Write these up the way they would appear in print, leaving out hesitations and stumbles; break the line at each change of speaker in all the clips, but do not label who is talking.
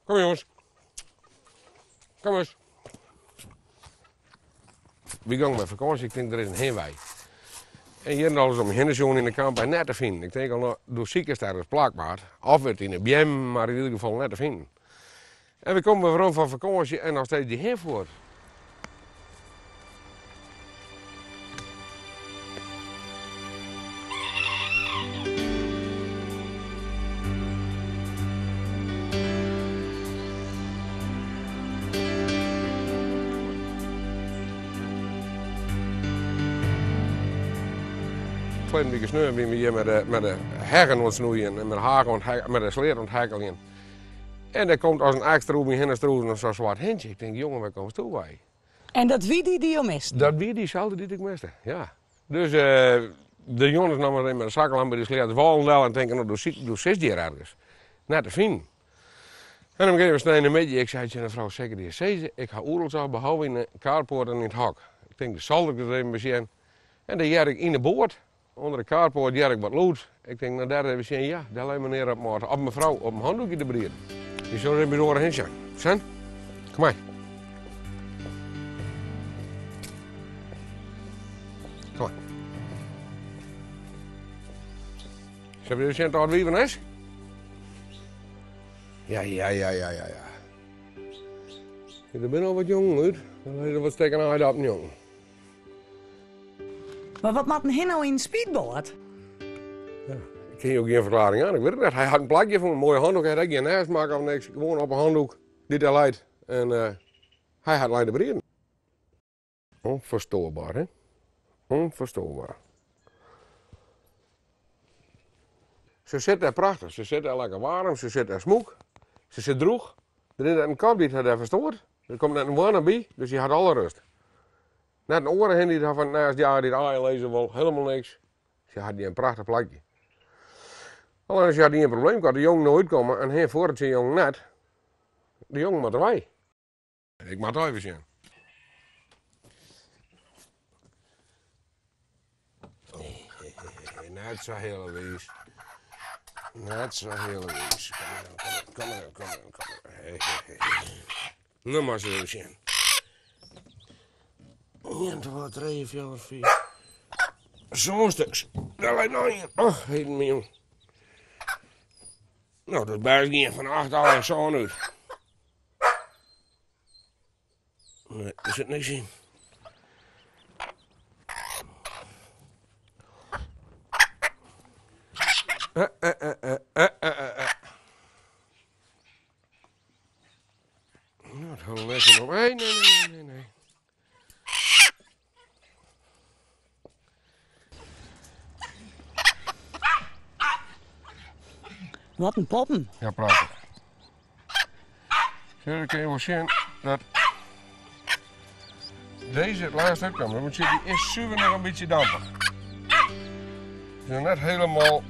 Kom jonges. Kom eens. Wy gongen mei fakânsje, ik tink der is in hin wei. En hjir en alles om my hinne sjoen yn de kamp en net te finen. Ik tink al, no, do sikest ergens plak, maat. Of it yn de beammen, mar yn ieder gefal net te finen. En wy komme werom fan fakânsje en noch steeds dy hin fuort. Ferleden wike sneon wiene we hjir mei de heggen oan it snoeien en mei de hage oan it mei de sleat oan it hekkeljen. En der komt as in ekster oer my hinne strûzen sa'n swart hintsje. Ik tink, jonge, wêr komst do wei?
En dat wie dy dy't jo misten?
Dat wie dyselde dy't ik miste, ja. Dus de jonges namen even mei de zaklamp by de sleat de wâlen del en tinken, no, do sitst hjir ergens. Net te finen. En op in gegeven momint snein de middei, ik sei tsjin de frou, sil ik dy sizze, ik ha oeral socht behalve yn de carport en yn it hok. Ik tink, de sil ik ris even besjen. En dêr hear ik yn de boat, ûnder de carport hear ik wat lûd. Ik tink, no dêr even sjen, ja, dêr lei menear op maat, of mefrou op in handoekje te brieden. Dy sil ris even by de oare hin sjen. Sen, kom mei. Kom mar. Sille we even sjen tot wie is? Ja, ja, ja, ja, ja, ja. Der binne al wat jongen út. Dan is der wat stikken aardappelen jongen.
Mar wat moat in hin no yn in speedboat?
Ja, ik kin jo gjin ferklaring jaan. Ik wit it net. Hy hat in plakje fûn, in moaie handdoek. Hy hat ek gjin nêst makke of niks. Gewoan op 'e handdoek dy't dêr leit. En uh, hy hat lein te brieden. Onverstoorbaar, hè? Onverstoorbaar. Se sit dêr prachtich. Se sit dêr lekker waarm, se sit dêr smûk. Se sit drûch. Der is net in kop dy't har dêr ferstoart. Der komt net in hoanne by, dus sy hat alle rêst. Net in oare hin dy't har fan it nêst jage, dy't aaien lizze wol, helemaal niks. Se hat hjir in prachtich plakje. Allinnich se hat ien probleem, as de jongen no útkomme, in hin fuorret syn jongen net. De jongen moatte wei. Ik moat even sjen. Net sa healewiis. Net sa healewiis. Kom maar, kom maar, kom maar. Hey, hey, hey. No moat se even sjen. 1, 2, 3, 4, 5. Sân stuks. Dêr leit noch ien. Och, heden myn. No, dat is bêst gien fan 8 aaien sân út. Nee, der sit niks yn. Uh, uh, uh, uh, uh, uh, uh. Nou, het hele nog. Nee, nee, nee, nee, nee.
Wat in poppen.
Ja, prachtich. Sjoch, dan kinne je wol sjen dat dizze it lêst útkomt. Want sjoch, dy is suver noch in bytsje dampich. Is noch net hielendal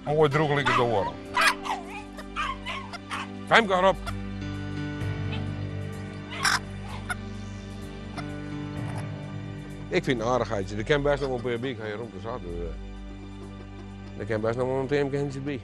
moai drûch lykas de oaren. Femke, hâld op. Ik fyn it in aardichheidsje. Der kin bêst noch wol in pear by. Ik ha hjir romte sat. Dus, der kin bêst noch wol in teamke hintsjes by.